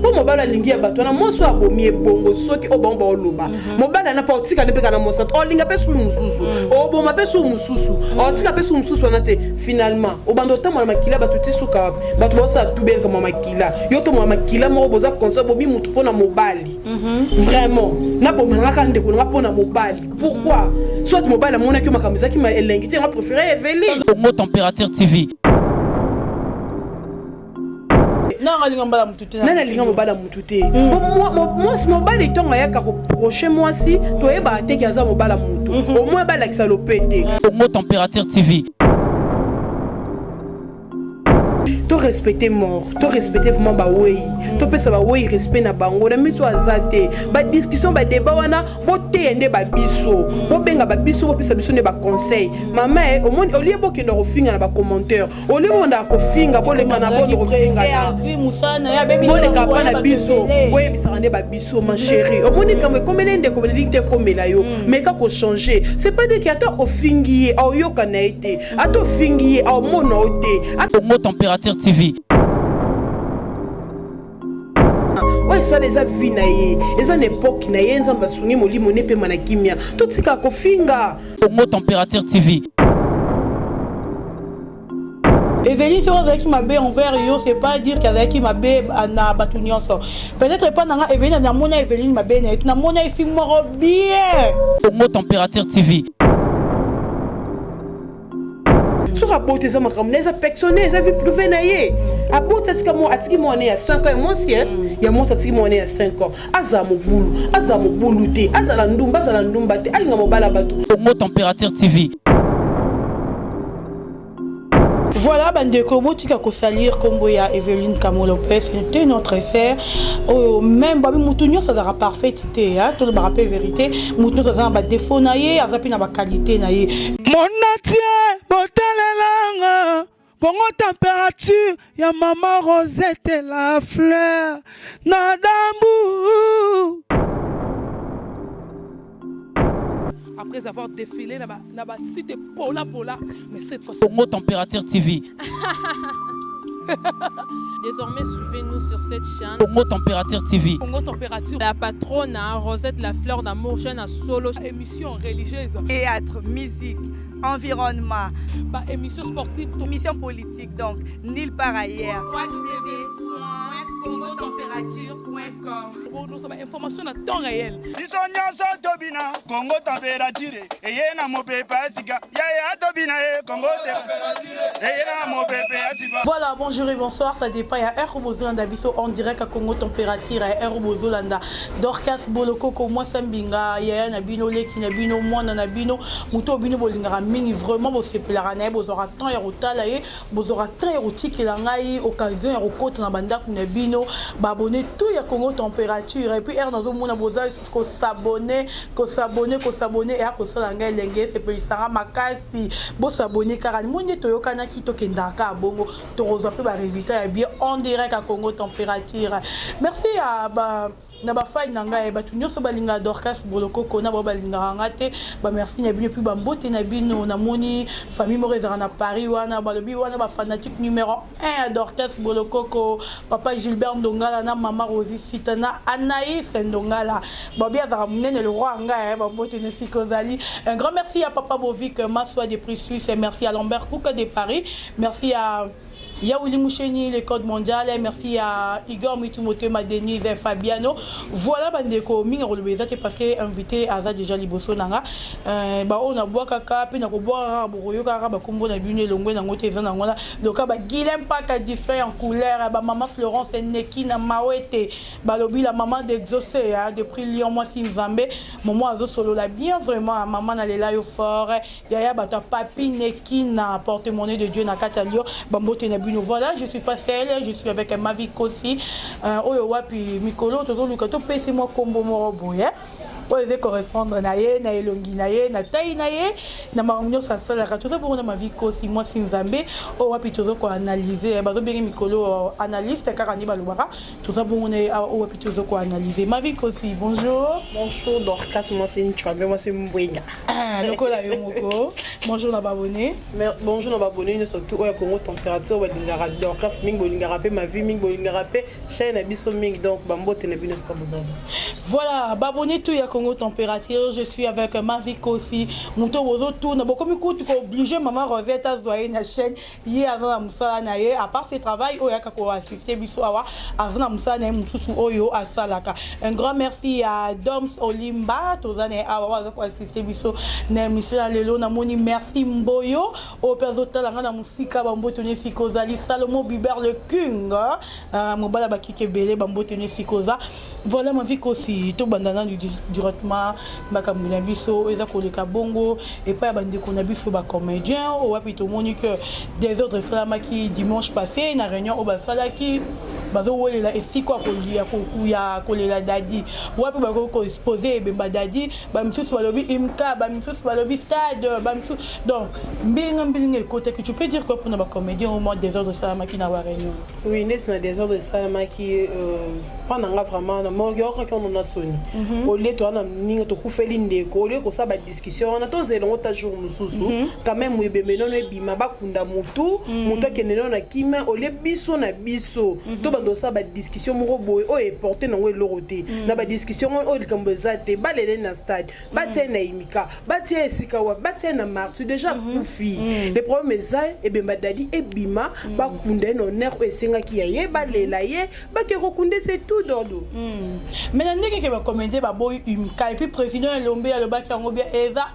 Mpo mobali alingi ya bato wana, mwasi oyo abomi ebongo soki oyo bango baoloba mhm. mobali ana mpo otika nde mpe kana mosantu olinga mpe su mosusu mhm. oboma mpe su mosusu mhm. otika mpe su mosusu wana te. Finalement obanda otambola makila bato ti suka wapi? Bato baosala tubeleka mwa makila, yo tomona makila moko boza konsa bomi motu mpo na mobali. Vraiment, naboma nanga kaka ndeko nanga mpo na mobali, pourquoi? Soit mobali amonaki yo makambo ezalaki elengi te, nga préféré Eveline. Congo Température TV. Nani alinga mobali ya mutu te? Mwasi mobali ntongo ayaka koproche mwasi, toyebaka te ke aza mobali ya mutu. Au moins balakisa lope te. Congo Température TV. To respecter mort, to respecter vraiment bawei, topesa bawei respect na bango. Na miso aza te badiscussion, badébat wana, boteya nde babiso, bobenga babiso, bopesa biso nde baconseil. Mama e, omoni, olie bokenda kofinga na bacommentaire, olie bobandaka kofinga, boleka na bondo kofinga na boleka pa na biso, boyebisaka nde babiso: ma chérie, omoni likambo ekomeli ndeko, elingi te ekomela yo, mais ka kochanger. C'est pas dire que ata ofingi ye, aoyoka na ye te, ata ofingi ye, aomona yo te. Congo Température TV. Oyo esala eza vie na ye, eza na époque na ye. Nzambe asungi, molimo ne epema na kimia. Totikaka kofinga. Congo Température TV. Eveline, soki azalaki mabe envers yo, c'est pas dire qu'azalaki mabe na bato nyonso. Peut-être epa na nga Eveline, namona Eveline mabe na ye, namona ye fille moko bien. Congo Température TV. Soki aboti, eza makambo na, eza personnel, eza vie privée na ye. Aboti, atika mwa, atiki mwana ya 5 ans ya mwasi, ya mwasi, atiki mwana ya 5 ans. Azala mobulu, azala mobulu te, azala ndumba, azala ndumba te, alinga mobali ya bato. Congo Température TV. Voilà, bandeko, botika kosalir kombo ya Eveline Kamo Lopez, c'était notre sœur. Oyo même babi, mutu nyonso azalaka parfaite te, tolobaka mpe vérité, mutu nyonso aza na badéfaut na ye, aza mpe na baqualité na ye. Monatie botalelanga Congo Température ya mama Rosette la fleur na dambu. Après avoir défilé na ba site pola pola, mais cette fois Congo Température TV. Désormais, suivez-nous sur cette chaîne. Congo Température TV. Congo Température. La patronne, hein, Rosette la fleur d'amour, chaîne à solo. Émission religieuse. Théâtre, musique, environnement, ba émission sportive, émission politique, donc nulle part ailleurs. www.congotempérature.com. Nous avons information à temps réel. Biso nyonso tobina Kongo Température eye na mopepe ya sika, yaya, tobina ye Kongo eye na mopepe ya sika. Voilà, bonjour et bonsoir, ça dépend. Il y a heure bozolanda biso en direct à Congo Température, ya heure bozolanda Dorcas Bolokoko, mwasi mbinga, yaya na bino, leki na bino, mwana na bino, moto bino bolingaka mingi, vraiment bosepelaka na ye, bozwaka temps ya kotala ye, bozwaka temps ya kotikela ngai occasion ya kokota na bandako na bino, baabonné tout ya Congo Température. Et puis heure nazomona boza kos'abonner, kos'abonner, kos'abonner, eya kosala ngai elenge, esepelisanga makasi. Bos'abonner kaka mo nde toyokanaki, tokendaka kaka bongo, tokozwa mpe barésultat ya bien en direct à Congo Température. Merci ya ba na bafai na ngai, bato nyonso balingaka Dorcas Bolokoko na bao balingaka nga te, bamerci na bino, puis bambote na bino. Namoni famille moko ezalaka na Paris wana, balobi wana bafanatique numéro 1 ya Dorcas Bolokoko, papa Gilbert Ndongala na mama Rosi Sita na Anaïs Ndongala, babi azalaka monene le roi ngai, bambote na esika ozali. Un grand merci à papa Bovik Maswa depuis Suisse, merci à Lambert Kouka de Paris, merci à Yaouli Moucheni, le code mondial, merci à Igor Mitumotema, Denise Fabiano. Voilà, bandeko, minga koloba eza te parce que invité aza déjà liboso nanga. Ba oyo nabwakaka mpe na kobwakaka, bokoyokaka bakombo na bino elongwe nango te, eza nango na loka ba Guilhem Paka display en couleur, ba mama Florence Neki na Mawete, balobi la maman d'Exaucé depuis Lyon, mwasi Nzambe, momo azosolola bien vraiment, mama nalela yo fort. Yaya bato ya papi Neki na porte-monnaie de Dieu na kati ya Lyon, bambote na bino. Voilà, je suis pas seule, je suis avec Mavi Kosi, oyo wapi mikolo tozoluka topesi mwa kombo moko boye. Oyo eza correspondre na ye, na elongi na ye, na taille na ye, na makambo nyonso asalaka. Toza bongo na Mavi Kosi, mwasi Nzambe, oyo wapi tozo koanalyse. Bazobenge mikolo analyste kaka nde balobaka. Toza bongo na ye awa, oyo wapi tozo koanalyse. Mavi Kosi, bonjour. Bonjour Dorcas, mwasi Nchwambe, mwasi Mbwenga. Ah, lokola yo moko. Bonjour na babone. Bonjour na babone nyonso tout oyo ya Congo Température, balingaka Dorcas mingi, bolingaka mpe Mavi mingi, bolingaka mpe chaîne na biso mingi, donc bambote na bino esika bozali. Voilà, babone tout ya Congo Température, je suis avec Mavi Kosi. Moto bozotuna, bokomi kutu ko-oblige Mama Rosette azwa ye na chaîne. Ye aza na mosala na ye, à part ce travail oyo ayaka koassiste biso awa, aza na mosala na ye mosusu oyo asalaka. Un grand merci ya Doms Olimba, toza na ye awa, oyo aza koassiste biso na émission ya lelo. Namoni merci Mboyo, oyo mpe azotala nga na mosika, bambote no esika ozali. Salomo Biber le King, mobala bakiki ebele, bambote no esika oza. Voilà, Mavi Kosi, tobanda nanu directement makambo na biso eza koleka bongo epai ya bandeko na biso bacomédien, oyo wapi tomoni que désordre esalamaki dimanche passé na réunion oyo basalaki. Bazowelela esika ya kolela Dadi, wapi bakoki koexpose ebemba Dadi. Bamisusu balobi imka, bamisusu balobi stade, bamisusu. Donc mbilinga mbilinga ekotaki. Tu peux dire quoi mpona bacomédien au moins désordre esalamaki na baréunion? Oui, neti na désordre esalamaki, mpa na nga vraiment yokaki ono na soni. Olie toza na ninga, tokufeli ndeko, olie kosala badiscussion wana, tozela yango ta jour mosusu. Quand même ebembe nono ebima, bakunda motu, motu akende nono na kimia. Olie biso na biso tobanda kosala badiscussion moko boye oyo eporte nango eloko te. Na badiscussion oyo likambo eza te, balele na stade, batia ye na imika, batia ye esika wapi, batia ye na Martyrs, déjà akufi. Le problème eza ebemba Dadi ebima, bakunda ye na honneur oyo esengaki ya ye, balela ye, bake kokunda, c'est tout, dodo. Mais na ndenge ke bacomédien baboyi umika, et puis président Elombe alobaki yango bien, eza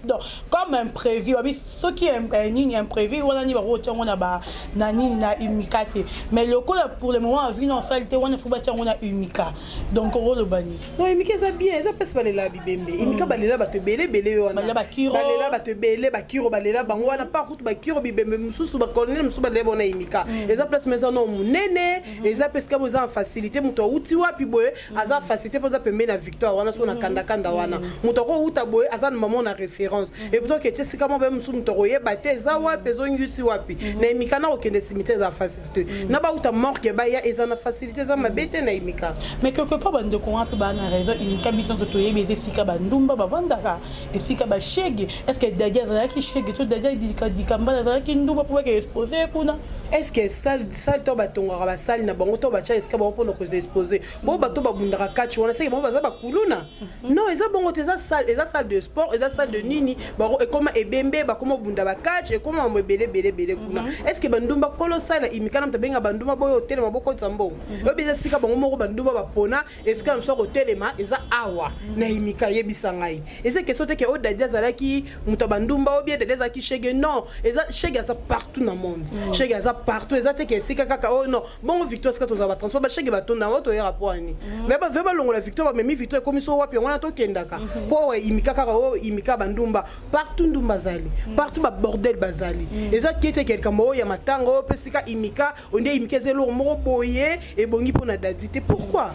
donc comme imprévu. Babi soki nini imprévu wana nini, bakotia yango na ba na nini, na umika te. Mais lokola pour le moment azwi na osali te wana, faut batia yango na umika. Donc okoloba nini? Non, imika eza bien, eza mpasi. Balela bibembe imika, balela bato ebele ebele wana. Balela bakiro. Balela bato ebele, bakiro balela bango wana, pa kutu bakiro, bibembe mosusu, bacolonel mosusu balela bango na imika. Eza place mo eza no monene, eza mpe esika mo eza na facilité. Moto awuti wapi boye aza facilité, mpo aza pembeni na Victoire wana, so na kandakanda wana, moto akowuta boye aza na mamo na référence. Et pourtant ketie esika mo boye mosusu, moto akoyeba te eza wapi, ezongisi wapi. Na imika na kokende cimetière eza facilité, na bauta morgue baya eza na facilité, eza mabe te na imika. Mais quelque part bandeko wana mpe baa na raison. Imika, biso nyonso toyebi, eza esika bandumba bavandaka, esika bashege. Est ce que Dadi azalaki shege to Dadi Dikambala azalaki ndumba mpo bake expose kuna? Est ce que salle to batongaka basali na bango to batya esika bango mpona koza expose bo bato babundaka kati wana, seke bango baza bakuluna? Non, eza bongo te. Eza salle, eza salle de sport, eza salle de nini. Bango ekoma ebembe, bakoma obunda bakatch, ekoma mambo ebele ebele ebele kuna. Est ce que bandumba kolo sala imika na moto abenga bandumba boyo otelema bokotisa mbongo oyo eza esika bango moko bandumba bapona esika na mosu ya kotelema eza awa na imika? Yebisa ngai, eza question te ke oyo Dadi azalaki moto ya bandumba oyo bien Dadi azalaki shege. Non, eza shege aza partout na monde, shege aza partout. Eza te ke esika kaka oyo, non. Bongo Victoire, esika tozala batransport, bashege batonda yango, toyaka po ani me bave balongola Victoire, bamemi Victoire, ekomi so wapi yango wana tokendaka mpo oyo imika kaka, oyo imika bandumba partout, ndumba azali partout, babordel bazali. Eza ke te ke likambo oyo ya matanga oyo mpe sika imika onde imika eza eloko moko boye ebongi mpo na Dadi te. Pourquoi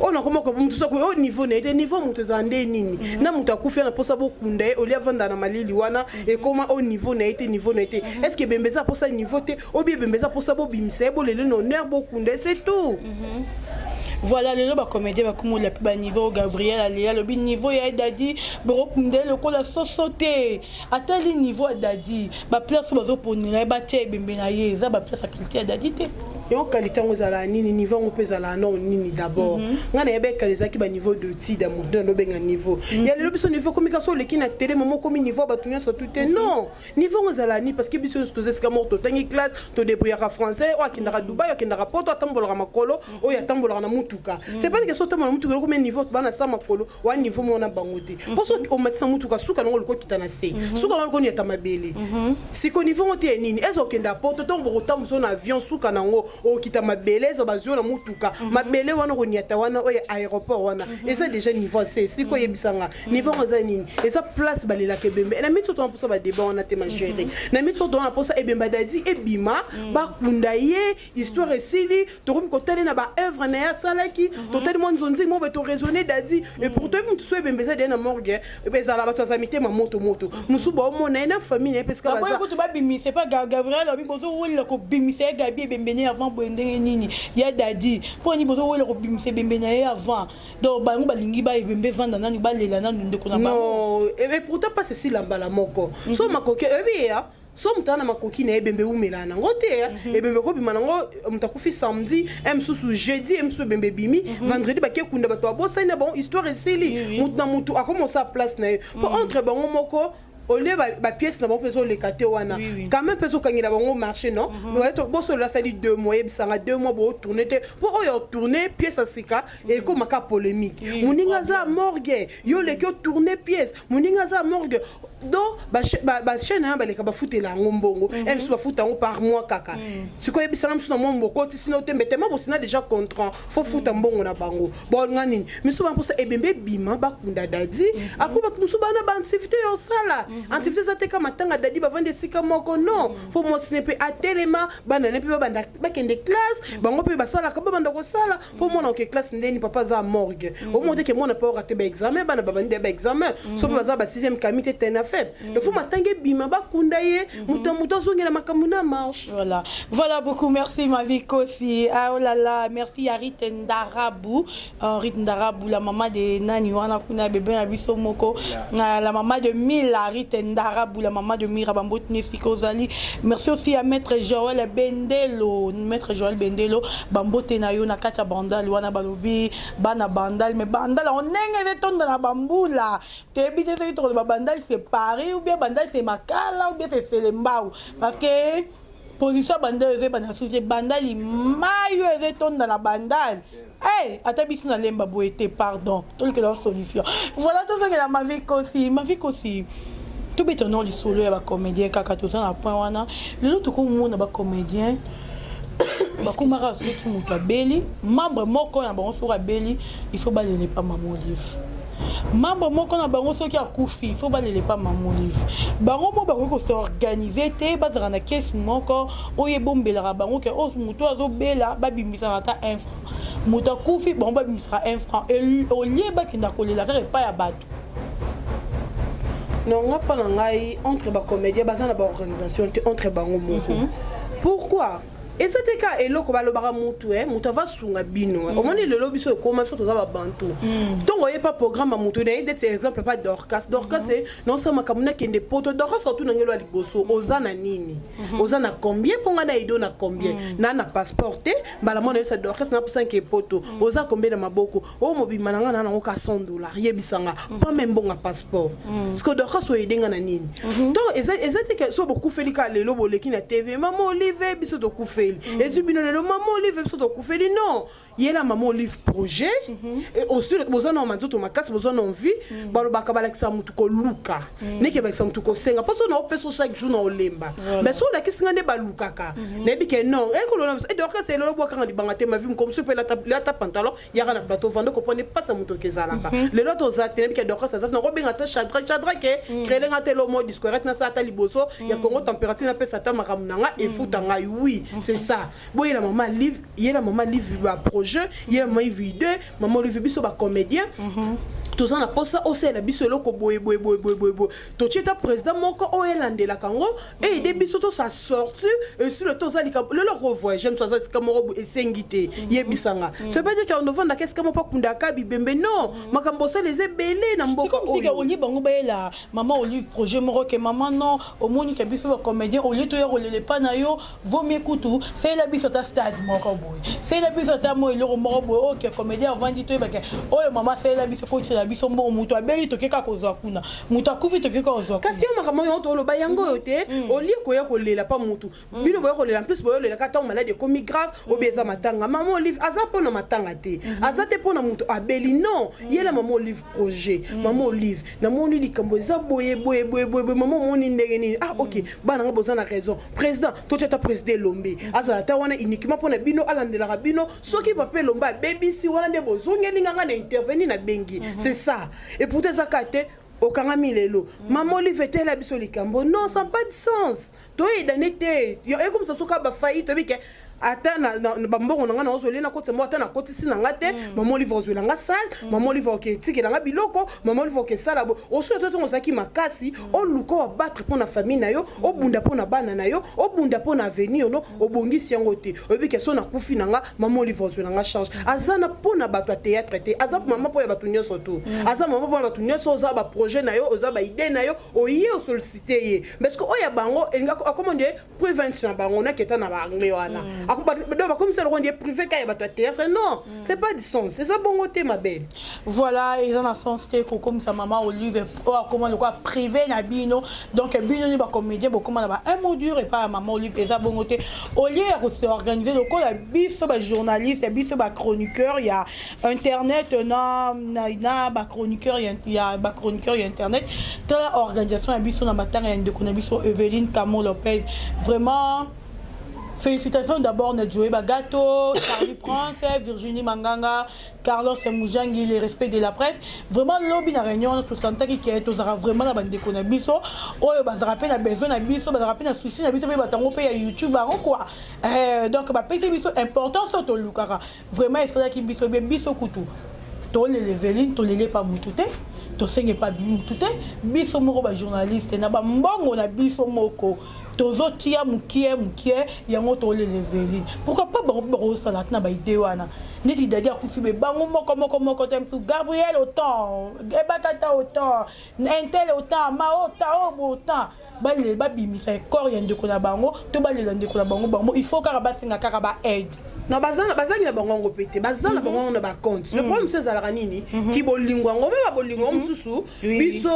oyo nakoma ko motu soki oyo niveau na ye te? Niveau moto ezala nde nini na moto akufi na mposa bokunda ye, olia avanda na malili wana, ekoma oyo niveau na ye te, niveau na ye te. Est ce que ebembe eza mposa niveau te? Obi ebembe eza mposa bobimisa ye, bolele na honneur, bokunda ye, c'est tout. Voilà, lelo bacomédien bakomola mpe baniveau. Gabriel aleya alobi niveau ya Dadi, bokokunda ye lokola soso te. Atali niveau ya Dadi, baplace oyo bazoponela ye batia ebembe na ye eza baplace ya qualité ya Dadi te. Yango qualité yango ezalaka nini? Niveau yango mpe ezalaka nao nini? D'abord ngai nayebi ekala ezalaki baniveau d'étude ya motu nando obenga niveau ya lelo. Biso niveau komi kasi oleki na télé momo okomi niveau ya bato nyonso tu te. Non, niveau yango ezalaka nini? Parce que biso nyonso toza esika moko, totangi classe, todébrouillaka français. Oyo akendaka Dubai, oyo akendaka Poto, atambolaka makolo, oyo atambolaka na mutuka. C'est pas une question otambola na mutuka okomi niveau. Bana sa makolo wa niveau moko na bango te, mpo soki omatisa mutuka, suka nango oliko okita na se, suka nango oliko oniata mabele. Siko niveau ngo te ya nini? Eza okenda Poto, ntongo bokotambusa na avion, suka nango. Okita mabele, ezo bazwi yo na motuka, mabele wana okoniata wana oyo aéroport wana eza déjà niveau se. Siko oyebisanga niveau yango eza nini? Eza place balelaka ebembe. Na miti oyo mposa badébat wana te, ma chérie. Na miti oyo wana mposa ebemba Dadi ebima, bakunda ye, histoire esili. Tokomi kotali na baœuvre na ye asalaki, totali mwa nzonzi mo boye, toraisonne Dadi. Et pourtant mutu so ebembe eza deya na morgue, ezala bato aza mitema moto moto mosusu baomona ye na famille na ye pesika. Baboyi kutu babimisa epa Gabriel abi bozowelela kobimisa ye Gabi ebembe na ye avant boye. Ndenge nini ya Dadi? Mpo nini bozowelela kobimisa ebembe na ye avant? Donc bango balingi ba ebembe evanda nanu, balela nanu ndeko na bango. Non, et pourtant pas esila mbala moko. So makoki oyebi ya so moto aza na makoki na ye, ebembe ewumelaka nango te. Ebembe ekobima nango, moto akufi samedi, e mosusu jeudi, e mosusu ebembe ebimi vendredi, bake kunda, bato babosani na bango, histoire esili. Motu na motu akoma osala place na ye, mpo entre bango moko olie bapièce na bango mpe ezoleka te wana. Quand même mpe ezokangela bango marché. Non, bosolola asali 2 mois, yebisanga 2 mois bootourne te, mpo oyo otourne pièce ya sika ekomaka polémique. Moninga aza morgue, yo oleki otourne pièce, moninga aza morgue. Donc bachaîne wana baleka bafutela yango mbongo, e mosusu bafuta yango par mois kaka. Sikoyo oyebisanga mosusu na mwa mbokoti sina otembe tema bosina déjà contrat, fo futa mbongo na bango. Bolinga nini? Misusu bana mposa ebembe ebima, bakunda Dadi. Après bato mosusu bana baactivité ya osala, activité eza te ka matanga Dadi bavandi esika moko. Non, fo mwasi ne mpe atelema, bana ne mpe babanda bakende classe, bango mpe basalaka, babanda kosala mpo mwana oke classe. Ndeni papa aza morgue, omona te ke mwana mpe orate baexamen, bana babandi ya baexamen, so mpe baza ba 6e kami te tena faible. Le fo matanga ebima, bakunda ye, moto moto azongela makambo na marche. Voilà, voilà beaucoup. Merci Mavi Kosi. Ah, oh là là, merci Yarit Ndarabu. Rit Ndarabu, la maman de Nani wana kuna bébé na biso moko. La maman de Mila, Rit Ndarabu, la maman de Mira Bambot Nesikozali. Merci aussi à Maître Joël Bendelo, Maître Joël Bendelo, Bambote na yo na katia Bandal wana balobi bana Bandal, mais Bandal on ndenge tonda na bambula. Toyebi te soki tokoloba Bandal c'est Paris ou bien Bandal c'est Makala ou bien c'est Selembao, parce que position ya Bandal eza ebanda susu te. Bandali mai oyo eza etonda na Bandal. Hey, ata biso nalemba boye te, pardon, tolukela solution. Voilà, tozongela Mavi Kosi. Mavi Kosi, tobeta no lisolo ya bacomédien kaka. Toza na point wana lelo, tokomona bacomédien bakomaka soki moto abeli, membre moko na bango soki abeli, il faut balela epa Mama Olive. Membre moko na bango soki akufi, il faut balela epa Mama Olive. Bango mo bakoki kos'organiser te, bazalaka na kese moko oyo ebombelaka bango ke oyo moto azobela babimisaka ata 1 franc, moto akufi bango babimisaka 1 franc, olie bakenda kolela kaka epai ya bato. Non, nga mpa na ngai, entre bacomédien baza na baorganisation te entre bango moko. Pourquoi? Eza te ka eloko balobaka mutu moto avasunga bino. Omoni lelo biso ekoma biso toza babantu. Ntongo oyepa programme ya mutu na ye, deti exemple pa Dorcas. Dorcas naosala makambo, nakende Poto. Dorcas otuna ngelo ya liboso: oza na nini? Oza na combien? Mpo ngai na aido na combien na passeport te. Mbala mwana oyebisa Dorcas napusanke Poto, oza combien na maboko? Oyo mobima na ngai na nango ka 100 dollar. Yebisanga pame mbonga passeport, parce que Dorcas oyede nga na nini? To eza te ke so bokufeli kaka lelo boleki na TV, Mama Olive biso tokufeli, ezwi bino lelo, Mama Olive biso tokufeli. Non, yela Mama Olive projet. Et aussi boza na manzoto makasi, boza na envie. Balobaka balakisa motu koluka neke balakisa motu kosenga, mpo so na opesa chaque jour na olemba. Mais so olakisi nga nde balukaka, nayebi ke non ekolola biso. Dorcas elolo bwakanga libanga te. Mavi mokomosu mpe lata pantalon, yaka na plateau, vanda kopone mpasa moto oke ezalaka. Lelo toza te, nayebi ke Dorcas aza te, nakobenga ata Shadrack. Shadrack, créelenga te lo mo discoret, nasala ata liboso ya Congo Température, napesa ata makambo na nga, efuta ngai. Oui, c'est ça. Boyela Mama Live, yela Mama Live baprojet, yela Mama Live idée. Mama Olive, biso bacomédien toza na mposa osalela biso eloko boye boye boye boye boye boye. Totie ta président moko oyo elandelaka yango, eaider biso tosa sortir esilo. Toza likambo lelo kovoyage, moso aza esika moko esengi te. Yebisanga, ça veut dire que novandaka esika moko akundaka bibembe? Non, makambo osala eza ebele na mboka. Oyo olie bango bayela Mama Olive projet moko ke mama non, omoni ke biso bacomédien olie toya kolela epa na yo, vaut mieux kutu salela biso ata stade moko boye, salela biso ata mo eloko moko boye oyo ke comédien avandi, toyebake oyo mama salela biso, kotisela. biso mbongo. Moto abeli, toke kaka kozwa kuna. Moto akufi, toke kaka kozwa. Kasi yo, makambo oyo toloba yango oyo te, olie koya kolela pa motu. Bino boya kolela, en plus boya kaka ntango maladi ekomi grave, obi eza matanga. Mama Olive aza mpona matanga te, aza te mpona moto abeli, non. Yela Mama Olive projet. Mama Olive, namoni likambo eza boye boye boye boye boye. Mama, omoni ndenge nini? Ah ok, bana nga boza na raison. Président, totia ata président Elombe azala ta wana uniquement mpona bino, alandelaka bino. Soki papa Elombe abebisi wana, nde bozongeli nganga na intervenir, nabengi. C'est ça. Et pourtant eza kaka te okangami lelo, Mama Olive etela biso likambo. Non, ça pas de sens. Toyedane te, ekomisa soki bafai toyebi ke ata na bambongo na nga naozolia, nakotisa mo, ata nakotisi na nga te. Mama Olive ozwela nga sale, Mama Olive oketikela nga biloko, Mama Olive okesala bo osula to. Ntongo ozalaki makasi, oluka oabattre mpo na famille na yo, obunda mpo na bana na yo, obunda mpo na avenir. No, obongisi yango te. Oyebi ke so nakufi na nga, Mama Olive ozwela nga charge. Aza na mpo na bato ya théâtre te, aza mama mpo ya bato nyonso to aza mama mpo na bato nyonso. Oza baprojet na yo, oza baidée na yo, oye osollicite ye. Parce que oyo ya bango elingaka akoma nde prevent na bango, naketa na baanglais wana. Donc bakomisa loko nde privé ka ya bato ya théâtre. Non, c'est pas du sens, eza bongo te, ma belle. Voilà, eza na sens te kokomisa Mama Olive oyo akoma lokola privé na bino. Donc bino ni bacomédien bokóma na ba un mot dur epai ya Mama Olive, eza bongo te. Au lieu ya kose organiser lokola biso bajournaliste, biso bachroniqueur ya internet, na bachroniqueur ya bachroniqueur ya internet, tala organisation ya biso na matanga ya ndeko na biso Eveline Camo Lopez. Vraiment, félicitations d'abord na Joey Bagato, Charlie Prince, Virginie Manganga, Carlos Moujangi, le respect de la presse. Vraiment, lobi na réunion, tosentaki ke tozala vraiment na bandeko na biso oyo bazala mpe na besoin na biso, bazala mpe na souci na biso, mpe batango mpe ya YouTube bango quoi. Donc bapesi biso importance oyo tolukaka. Vraiment esalaki biso bien. Biso kutu tolela Eveline, tolele pa mutu te, tosenge pa mutu te. Biso moko bajournaliste, na bambongo na biso moko, tozotia mokie mokie yango, tolela Eveline. Pourquoi pas bango mpe bakosala te na baidée wana? Neti dadi akufi, be bango moko moko moko te mosusu, Gabriel autant, Ebatata autant, intel autant, ma autant, oyo autant, balela, babimisa corps ya ndeko na bango to balela ndeko na bango. Bango il faut kaka basenga kaka baaide. Non, bazangi na bango yango mpe te, baza na bango yango na bacompte. Le problème mosusu ezalaka nini? Ki bolingo yango mpe babolingo yango mosusu. Biso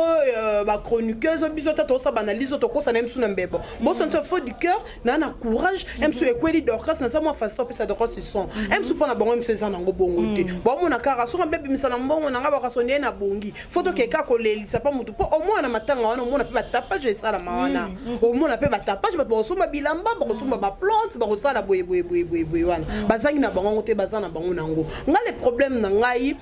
bachroniqueuse, biso ta tosala baanalyse, tokosana ye mosusu na mbebo boso nso faut du cœur na courage. Ye mosusu ekweli Dorcas, naza mwa facilité opesa Dorcas son. Ye mosusu mpo na bango, ye mosusu eza nango bongo te. Baomona kaka soki mpe bimisa na mbongo na nga, bakasondi ye na bongi. Fo tokeka kolelisa mpa motu, mpo omona na matanga wana, omona mpe batapage esalama wana, omona mpe batapage, bato bakosomba bilamba, bakosomba baplante, bakosala boye boye boye boye boye wana. Bazangi na bango yango te, baza na bango nango. Nga le problème na ngai,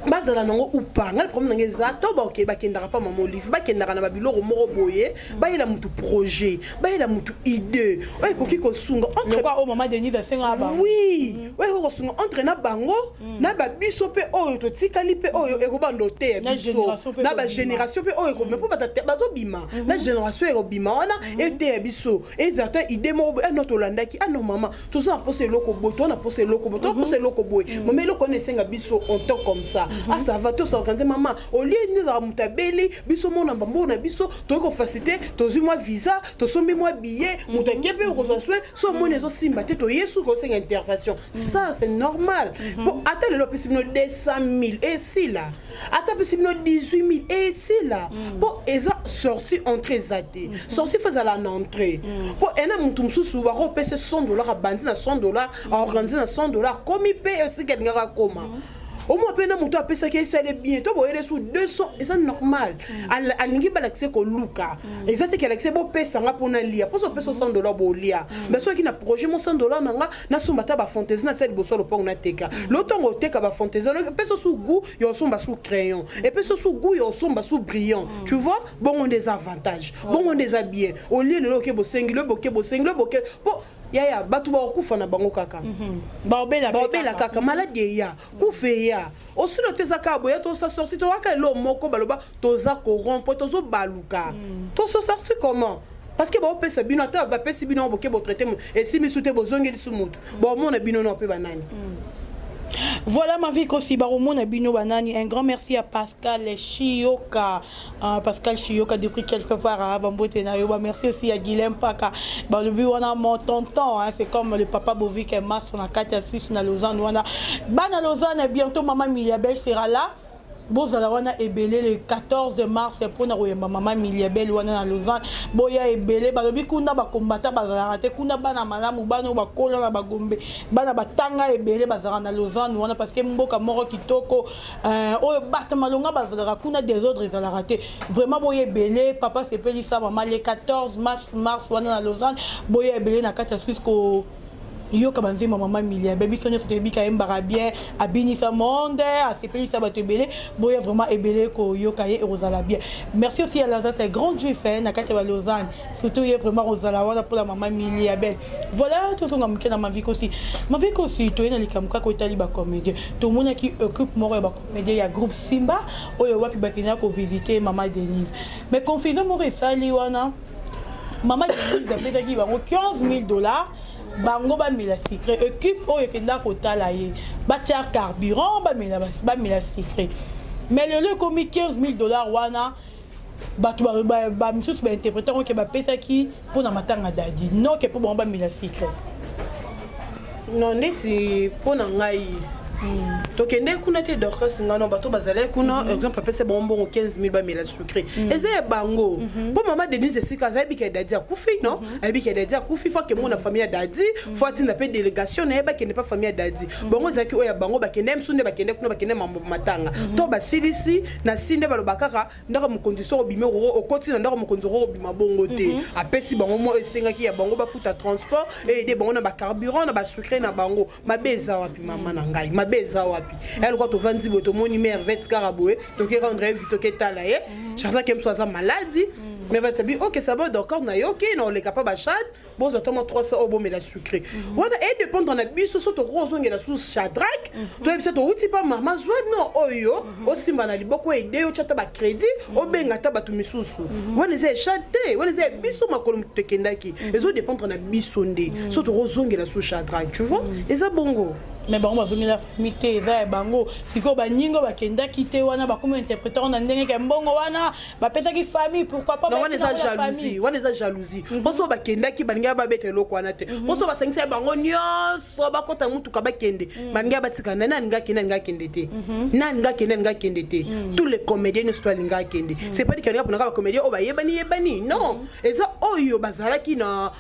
bazala nango ou pas, ngai le problème na ngai eza to baoke bakendaka pa Mama Olive, bakendaka na babiloko moko boye, bayela motu projet, bayela motu idée oyo ekoki kosunga entre Lokwa oyo Mama Denise asengaka bango. Oui, oyo ekoki kosunga entre na bango na babiso mpe oyo totikali mpe oyo ekobanda oteya Na biso génération mpe na ekobima. Bagénération mpe oyo ekobima, mpo bato bazobima na génération ekobima wana, eteya biso. Ezala ta idée moko boye: ano tolandaki, ano mama, toza na posa eloko boye, toza na posa eloko boye, toza na posa eloko boye. Mama, eloko wana esenga biso on temps comme ça. Ah, ça va, tosorganize. Mama olie nde ezalaka moto abeli, biso mona bambongo na biso, toyei kofacilité, tozwi mwa visa, tosombi mwa billet, moto ake mpe okozwa soin. So omoni ezosimba te, toye suki osenga intervention. Ça c'est normal. Po ata lelo apesi bino 200 000, esila. Ata apesi bino 18 000, esila. Mpo eza sortie, entrée eza te. Sortie fo ezala na entrée, mpo ena motu mosusu bakopesa 100 dollar, abandi na 100 dollar, aorganize na 100 dollar, komi mpe esika alingaka akoma. Omwa mpe na moto apesaki, esali bien to boyele su 200, eza normal. Alingi balakise koluka, eza te ke alakise bopesanga mpona lia. Mposo opesa 100 dollar, bolia. Mais soki na projet mo 100 dollar na nga, nasomba ata bafantaisie, natia liboso ya lopango, nateka. Lo ntongo oteka bafantaisie, epesa su goût ya osomba su crayon, epesa su goût ya osomba su brillant, tu vois. Bongo nde eza avantage, bongo nde eza bien. Olie lelo oke bosengi, lo boke bosengi, lo boke mpo yaya bato bakokufa na bango kaka. Baobela mpe. Baobela kaka, maladi eya, kufa eya, osila te. Eza kaka boya tosa sorti, toyaka elo moko, baloba toza corrompre, tozobaluka, toso sorti comment? Parce que baopesa bino, ata bapesi bino, boke botraite, esimi su te, bozongeli su motu, baomona bino na mpe banani. Voilà, ma vie kosi baromona bino banani. Un grand merci à Pascal Chioka. Pascal Chioka depuis quelque part à Bambote na yo. Bah, merci aussi à Guilhem Paka. Bah, le but wana mon tonton hein, c'est comme le papa Bovik et Masson na Katia Suisse na Lausanne wana. Bana Lausanne, bientôt maman Miliabel sera là. Bozala wana ebele le 14 mars pona koyamba mama Mbilia Bel wana na Lausanne. Boya ebele, balobi kuna ba combattant bazalaka te, kuna bana malamu, bana oyo bakola na bagombe, bana batanga ebele bazalaka na Lausanne wana parce que mboka moko kitoko oyo bato malonga bazalaka kuna, désordre ezalaka te. Vraiment boya ebele, papa sepelisa mama le 14 mars wana na Lausanne, boya ebele na kati ya Suisse ko yoka banzembo mama Mbilia Bel. Biso nyonso toyebi kayembaka bien, abinisa monde, asepelisa bato ebele. Boya vraiment ebele koyoka ye, ekozala bien. Merci aussi à Laza, c'est grand juif na kati ya Lausanne, surtout ye vraiment kozala wana mpona mama Mbilia Bel. Voilà, tozonga moke na Mavikosi. Mavikosi, toye na likambo kaka etali bacomédien. Tomonaki équipe moko ya bacomédien ya groupe Simba oyo wapi bakendaka kovisite mama Denise, mais confusion moko esali wana. Mama Denise apesaki bango 15 000 $, bango bamela sucré. Équipe oyo ekendaka kotala ye, batia carburant, bamela sucré, mais lelo ekomi 15 000 $ wana, bato bamisusu bainterpréter yango ke bapesaki mpona matanga dadi noke mpo bango bamela sucré. Non, neti mpo na ngai, tokende kuna te. Dorcas, ngano bato bazalaki kuna, exemple, apesa bango mbongo 15 000 bamela sucré, eza ya bango. Mpo mama Denise, esika aza, ayebi ke dadi akufi. Non, ayebi ke dadi akufi, faut akende na famille ya dadi, faut atinda mpe délégation na ye, bakende mpa famille ya dadi. Bango ezalaki oyo ya bango, bakende mosu nde bakende kuna, bakende mambo matanga to basilisi na si nde baloba kaka ndako mokonzi. Soko obimi, okoti na ndako mokonzi, okoko obima bongo te. Apesi bango mwa esengaki ya bango, bafuta transport, eyede bango na bacarburant, na basucré na bango. Mabe eza wapi, mama na ngai? Mabe eza wapi? Ya lokwa tovandi boye, tomoni mare vet kaka boye, toke rendre ye visite, toketala ye. Charlake mosu aza maladi, mais vet abi ok, ça va, d'accord, nayoki na oleka mpa bachade, bozwa ntango 300 oyo bomela sucré wana. Edépendre na biso. So tokoki ozongela su Shadrak, toyebisa touti mpa mama zwad no oyo osimba na liboko, ede yo, tia ata bacrédit, obenga ata bato misusu. Wana eza echade te, wana eza ya biso. Makolo moto tokendaki, ezodépendre na biso nde so tokozongela su Shadrak, tu vois, eza bongo. Mais bango bazongela famille te, eza ya bango. Sikoyo baninga bakendaki te wana, bakomi interpréter na ndenge ke mbongo wana bapesaki famille. Pourquoi pas? Non, wana eza jalousie, wana eza jalousie. Mpo so bakendaki, balingaki babeta eloko wana te. Mpo so basangisa bango nyonso, bakɔta mutuka, bakende, balingi batika nani alingi akende, alingi akende te, nani alingi akende, alingi akende te. Tous les comédiens nyonso to alingi akende. C'est pas dit que alingi aponaka bacomédien oyo bayebani yebani. Non, eza oyo bazalaki na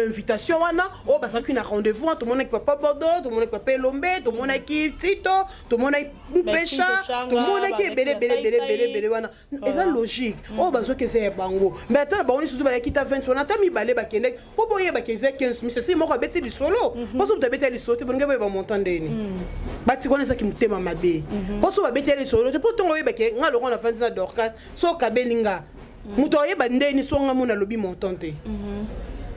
invitation wana, oyo bazalaki na rendez-vous wana. Tomonaki papa Bordo, tomonaki papa Elombe, tomonaki Tito, tomonaki Mupesha, tomonaki ebele ebele ebele ebele ebele. Wana eza logique, oyo bazwaki eza ya bango. Mais ata na bango nyonso to bayaki ta 20 wana, ata mibale bakendaki mpo boyebaki eza 15 misesi. Moko abeti lisolo, mpo so moto abeti ya lisolo te, bolingi boyeba montant ndeni batiki wana. Ezaki motema mabe, mpo so babeti ya lisolo te, mpo ntongo oyebaki nga lokwa na fandi na Dorcas, so okabeli nga, moto ayeba ndeni so nga mona alobi montant te.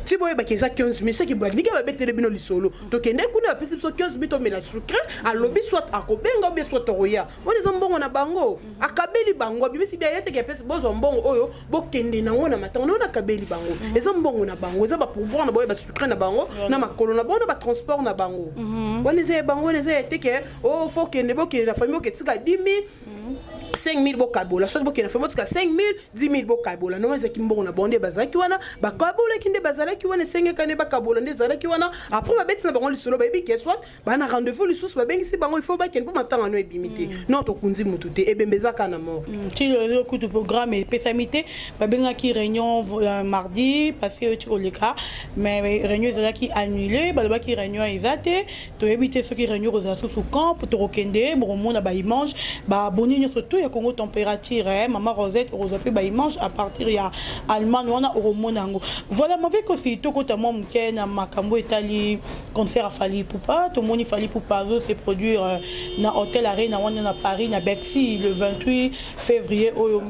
Ti boyebaki eza 15 000, soki balingi babetele bino lisolo, tokende kuna, bapesi biso 15 000, tomela sucré. Alobi soit akobenga obie, soit tokoya. Wana eza mbongo na bango, akabeli bango, abimisi bia ye teke, apesi bozwa mbongo oyo, bokende nango na matango nango. Nakabeli bango, eza mbongo na bango, eza bapourboire na bango, basucré na bango, na makolo na bango, na batransport na bango. Wana eza ya bango. Wana eza ya teke o faut kende, bokende na famille, boketika 10 000, 5 000, bokabola. Soki bokende famille, botika 5 000, 10 000, bokabola. No, ezalaki mbongo na bango nde bazalaki wana, bakabolaki nde bazalaki wana, esengeka nde bakabola nde ezalaki wana. Après babeti na bango lisolo, bayebi ke soit baa na rendez-vous lisusu, babengisi bango, il faut bakende mpo matanga no ebimi te. Non, tokunzi mutu te, ebembe eza kaka na mort. Ti lelo kutu programme epesami te. Babengaki réunion mardi parce que euti koleka, mais réunion ezalaki annulé. Balobaki réunion eza te. Toyebi te soki réunion kozala susu camp. Tokokende, bokomona baimage. Baboni nyonso to ya Congo Température, mama Rosette, okozwa mpe baimage à partir ya Allemagne wana, okomona yango. Voilà, maveke osi tokota mwa moke na makambo etali concert ya Fally Ipupa. Tomoni Fally Ipupa azo se produire na Hôtel Arena wana na Paris, na Bercy, le 28 février oyo.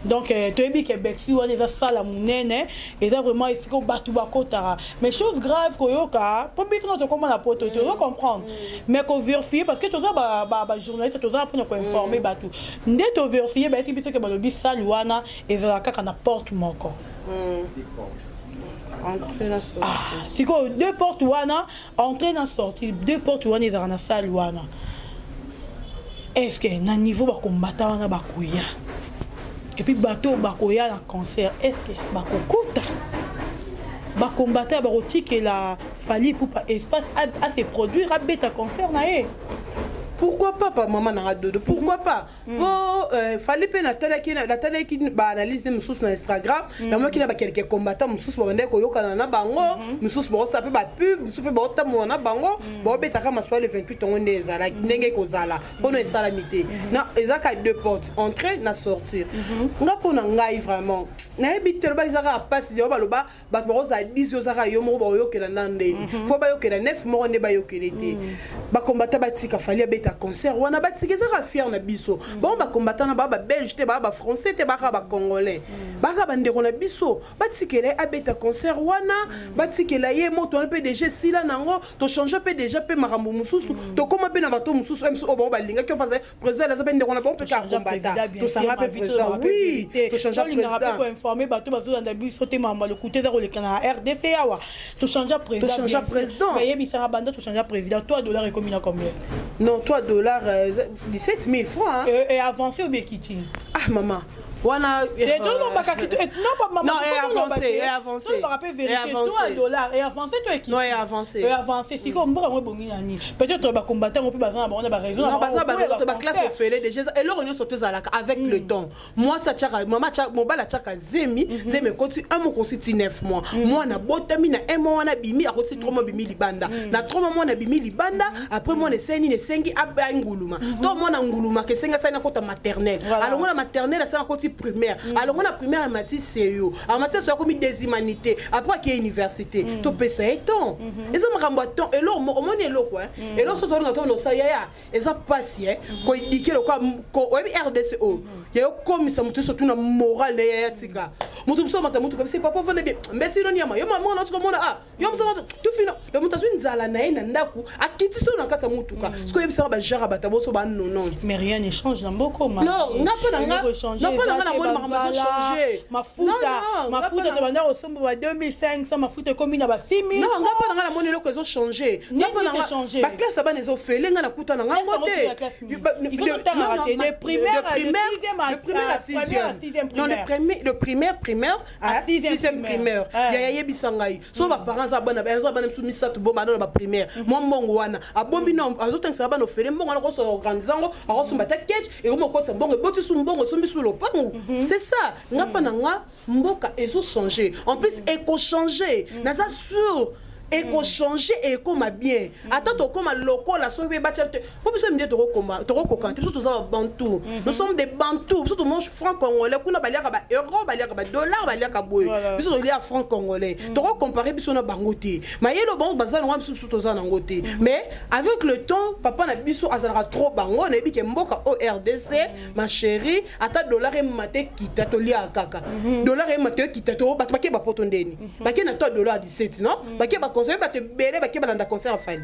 Donc toyebi ke Bercy wana eza sala monene, eza vraiment esika bato bakotaka. Mais chose grave, koyoka mpo biso na tokóma na poto, tozo comprendre, mais kovérifie, parce que toza bajournaliste, toza mpona koinforme bato. Nde tovérifie, bayeki biso ke balobi sale wana ezala kaka na porte moko. Ah, sikoyo deux portes wana, entrée na sortie, deux portes wana ezalaka na salle wana. Est ce que na niveau bakombata wana bakoya, et puis bato bakoya na concert, est ce que bakokota bakombata, bakotikela Fally Ipupa espace à se produire, abeta concert na ye? Pourquoi pas, pa mama nanga Dodo, pourquoi pas? Po Fally mpe natalaki baanalyse nde mosusu na Instagram, namonaki na baquelques combattant mosusu babandaki koyokana na bango, mosusu baosala mpe bapub, mosusu mpe baotambola na bango, baobetaka maswala le 28. Yango nde ezalaki ndenge ekozala mpona esalami te. Na eza ka deux portes, entrée na sortir. Nga, mpo na ngai vraiment nayebi te. Loba eza kaka mpasi yo baloba bato bakozala 10, yo ozaka yo moko, bakoyokela na ndeni fo bayokela 9 moko nde bayokele te. Bacombattants batika Fally abeta concert wana, batika, ezaka fier na biso. Bango bacombattants na baa babelge te, baa bafrançais te, baka bacongolais, baka bandeko na biso. Batikela ye abeta concert wana, batikela ye moto wana mpe déjà esila nango. Tochange mpe déjà mpe makambo mosusu, tokóma mpe na bato mosusu mso oyo bango balingaki yo mpasa président aza mpe ndeko na bango mpe kaka combattant. Tosanga mpe président, oui, tochange président. Koinforme bato bazolanda biso te, makambo ya lokuta eza koleka na RDC awa. Tochange président. Tochange président. Bayebisaka banda tochange président, 3 dollar ekomi na combien? Non, 3 dollars, 17 000 francs, hein. Et avancé ou bien kiti? Ah mama, wana Non, avancé, et avancé. Mpe vérité, 3 dollars et avancé to ekiti? Non, et avancé. Et avancé. Sikoyo mboka yango ebongi na nini? Peut-être bacombattant ngo mpe baza na bango na baraison. Non, baza na baclasse ofele déjà. Eloko nyonso to ezalaka avec le temps. Mwasi atiaka, mama mobali atiaka zemi, zemi ekoti un mois, kosi ti 9 mois, mwana botami na un mois wana bimi, akoti 3 mois, bimi libanda. Na 3 mois mwana bimi libanda. Après mwana esengi nini? Esengi anguluma to mwana ngulumaka, esengi asali nakota maternelle. Alongo na maternelle, asali akoti primaire, alongo na primaire amati seyo, amati seyo, akomi des humanités, après ake université. Topesa ye temps, eza makambo ya temps. Eloko omoni, eloko eloko so tolinga tondo osala yaya, eza mpasi koéduquer lokwa oyebi RDC oyo ya yokomisa moto nyonso tuna moral na ye. Yaya, tika moto mosusu amata motuka bisi papa vanda bien, mbesi no nyama yo mwana otika mona ah yo mosala tufina. Donc moto azwi nzala na ye na ndako, akiti so na kati ya motuka. Soki oyebisaka bajare bato boso ba 90. Mais rien ne change na mboka. Non, nga mpo na nga, nga mpo na nga namoni makambo ezochange. Mafuta, mafuta tobanda kosomba ba 2500, mafuta ekomi na ba 6000. Non, nga mpo na nga namoni eloko ezochange. Nga mpo na nga, baclasse ya bana ezofele, nga nakuta na nga ngo te. De primaire à sixième, non, de primaire, primaire à sixième primaire. Yaya, yebisa ngai, so baparents aza bana, aza bana misu misato, bo bana na baprimaire, mwa mbongo wana abombi no, azotangisaka bana ofele. Mbongo wana akosoka organise yango, akosomba ta ketch, ekomi okotisa mbongo, eboti su mbongo, esombi su lopangu. C'est ça. Nga mpa na nga, mboka ezochange, en plus ekochange, naza sûr ekochange, ekóma bien. Ata tokóma lokola soki mpe batia te, mpo biso minde tokokoka te. Biso toza babantu, nous sommes des Bantu. Biso tomange franc congolais. Kuna baliaka baeuro, baliaka badollar, baliaka boye. Biso tolia franc congolais. Tokocompare biso na bango te. Mayele bango baza nango, biso biso toza nango te. Mais avec le temps, papa na biso azalaka trop bango. Nayebi ke mboka o RDC, ma chérie, ata dollar emata ekita, toliaka kaka. Dollar emata ekita to bato bake bapoto ndeni, bake na to dollar 17, non, bake baconcert, bato ebele bake balanda concert ya Fally,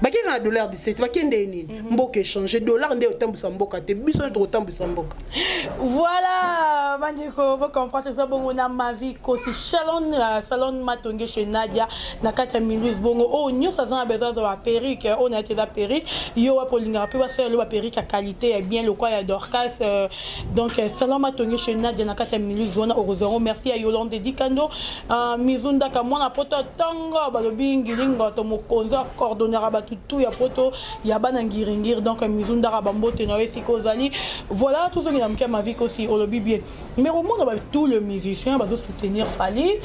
bake na dollar 17, bake nde nini? Mboka échange, dollar nde otambwisa mboka te, biso nde tokotambwisa mboka. Voilà, bandeko, bocomprendre eza bongo na Mavi Kosi Shalon, salon Matonge chez Nadia na kati ya Mulhouse. Bongo oyo nyonso aza na besoin azwa baperruque oyo na ye te, eza perruque yo wapi olingaka mpe basalela yo baperruque ya qualité ya bien lokwa ya Dorcas. Donc salon Matonge chez Nadia na kati ya Mulhouse wana okozwa yango. Merci ya Yolande Dikando, Mizundaka mwana poto ntongo, balobi ngilingo to mokonzi acoordonnera bato tu ya poto ya bana ngiringiri. Donc Mizundaka, bambote na yo esika ozali. Voilà, tozongela moke ya Mavi Kosi. Olobi bien, mais omona ba tous les musiciens bazosoutenir Fally.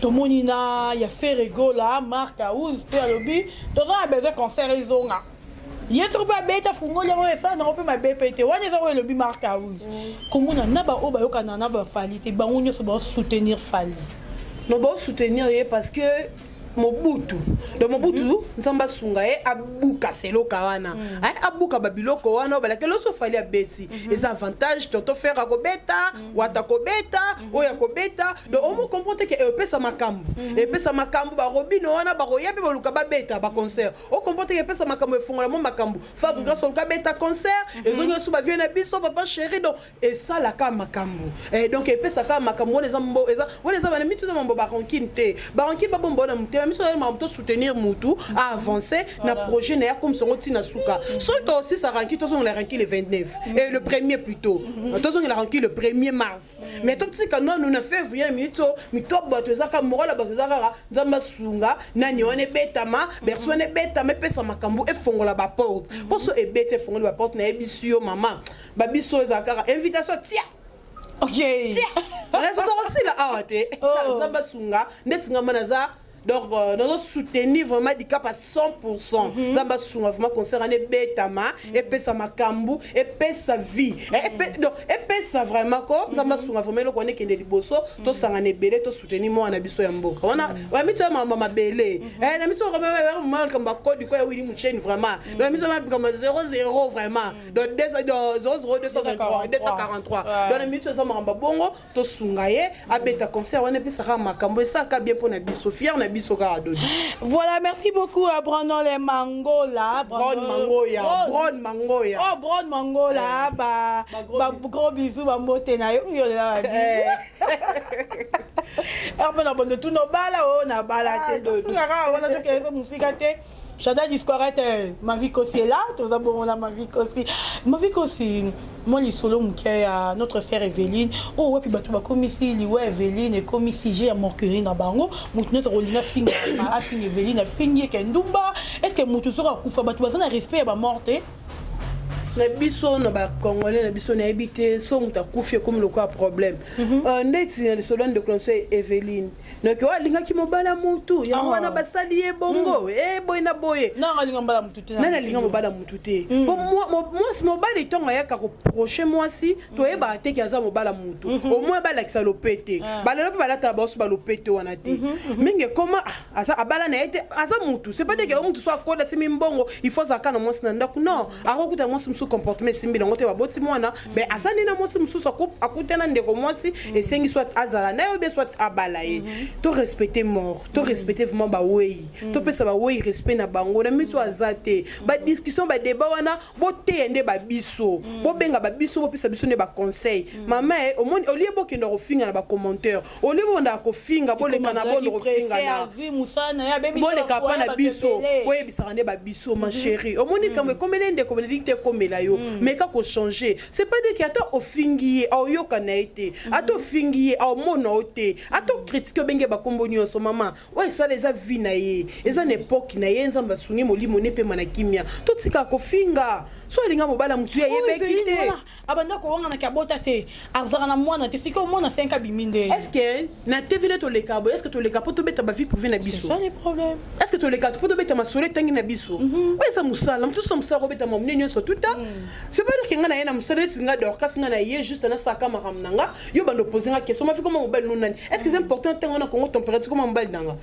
Tomoni na ya Ferre Gola, Mark House mpe alobi toza na besoin concert ezonga. Ye soki mpe abeta fungoli yango, esala nango mpe mabe mpe te. Wana eza oyo elobi Mark House. Komona na baoyo bayokana na baFally te, bango nyonso bazosoutenir Fally. No, bazosoutenir ye parce que Mobutu, donc Mobutu, Nzambe asunga ye, abuka seloka wana, abuka babiloko wana oyo balakeli oso. Fally abeti, eza avantage. Tonton Ferre akobeta, Wata akobeta, oyo akobeta. Donc omo comprendre te ke epesa makambo, epesa makambo. Barobino wana bakoya mpe baluka babeta baconcert. Ocomprendre te ke epesa makambo, efongola mo makambo. Fabregas oluka abeta concert, ezongi oso bavie na biso papa chéri. Donc esalaka makambo, donc epesaka makambo wana. Eza wana, eza bana mitu, eza mambo barancune te. Barancune babomba wana motema. Bamiso makambo tosoutenir mutu aavance na projet na ye, akomisa yango ntina suka. Soki tosisa ranki, tozongela ranki le 29 et le premier plutôt, tozongela ranki le 1er mars. Mais totika nanu na février na minute oyo, mito bato eza kaka moral, bato eza kaka Nzambe asunga nani wana ebetama, Bercy wana ebetama, epesa makambo, efongola baporte. Mpo so ebeti, efongoli baporte, nayebisi yo mama, babiso ezala kaka invitation tia. Tia tokosila awa te. Nzambe asunga ndeti ngamba naza. Donc nazo soutenir vraiment Dicap à 100%. Nzambe asunga vraiment, concert wana ebetama, epesa makambo, epesa vie. Donc epesa vraiment ko Nzambe asunga vraiment, eloko wana ekende liboso, tosangana ebele, tosoutenir mwana na biso ya mboka wana. Bamiso ya mama mabele na miso makambo akodi ko ya Willy Mucheni vraiment. Donc na miso makambo 00 vraiment, donc 00 223 243. Donc na miso eza makambo bongo, tosunga ye abeta concert wana, epesaka makambo, esalaka bien mpo na biso, fier na biso kaka dodi. Voilà, merci beaucoup à Brandon Les Mangola. Bron Mangoya. Bron Mangoya. Oh, Bron Mangola, ba, ba gros bisous, ba mbote na yo. Yo la bisous. Herbe na bondo tuno bala o na bala te. Tosungaka wana tokende musika te. Chada Discorette, Mavi Kosi est là, toza bongo na Mavi Kosi. Mavi Kosi, moi lisolo moke ya notre sœur Eveline, oyo wapi bato bakomisi liwa Eveline ekomi sujet ya moquerie na bango. Motu nyonso akolinga afinga, afinga Eveline, afingi eke ndumba. Est ce que motu soki akufa, bato baza na respect ya bamort te? Na biso na bacongolais na biso, nayebi te, so moto akufi ekomi lokola problème. Ndeti na lisolo ya ndeko na biso Eveline, donc oyo alingaki mobala mutu yango wana basali ye bongo e boye na boye. Nanga alinga mobala mutu te. Nani alinga mobala mutu te? Po mwasi, mobali ntongo ayaka koproche mwasi, toyebaka te ke aza mobala mutu. Au moins balakisa lopete. Balelo mpe balataka baoso balopete wana te mingi. Ekoma aza abala na ye te, aza mutu. C'est pas dire ke mutu so akoda asimi mbongo, il faut azalaka na mwasi na ndako. Non, akokuta mwasi mosusu, comportement esimbi nango te, baboti mwana, mais aza nde na mwasi mosusu, akutana ndeko mwasi, esengi soit azala na ye obe soit abala ye. To respecte mort, to respecte vraiment bawei, topesa bawei respect na bango. Na miso aza te, badiscussion, badébat wana, boteya nde babiso, bobenga babiso, bopesa biso nde baconseil. Mama e omoni, olie bokenda kofinga na bacommentaire, olie bobandaka kofinga, boleka na bondo kofinga na boleka mpa na biso, boyebisaka nde babiso: ma chérie, omoni likambo ekomeli ndeko Bénédicte, ekomela yo, mais ka kochanger. C'est pas dire que ata ofingi ye, aoyoka na ye te, ata ofingi ye, aomona yo te, ata ocritiquer, obenge bakombo nyonso, mama oyo esala eza vie na ye, eza na époque na ye. Nzambe asungi, molimo ne epema na kimia. Totika kofinga. So alinga mobala motu, ye ayebeki te. Abanda kowanganaki, abota te, azalaka na mwana te. Sikoyo mwana 5 abimi nde. Est ce que na TV nde toleka boye? Est ce que toleka mpo tobeta bavie privée na biso? C'est ça le problème. Est ce que toleka mpo tobeta masolo etangi na biso? Oyo eza mosala, motu so mosala kobeta mamune nyonso tuta. C'est pas dire que nga na ye na mosala neti nga Dorcas, nga na ye juste nasaka makambo na nga. Yo bando pose nga question: mafi koma mobali no nani? Est ce que c'est important ntango na Congo Température koma mobali na nga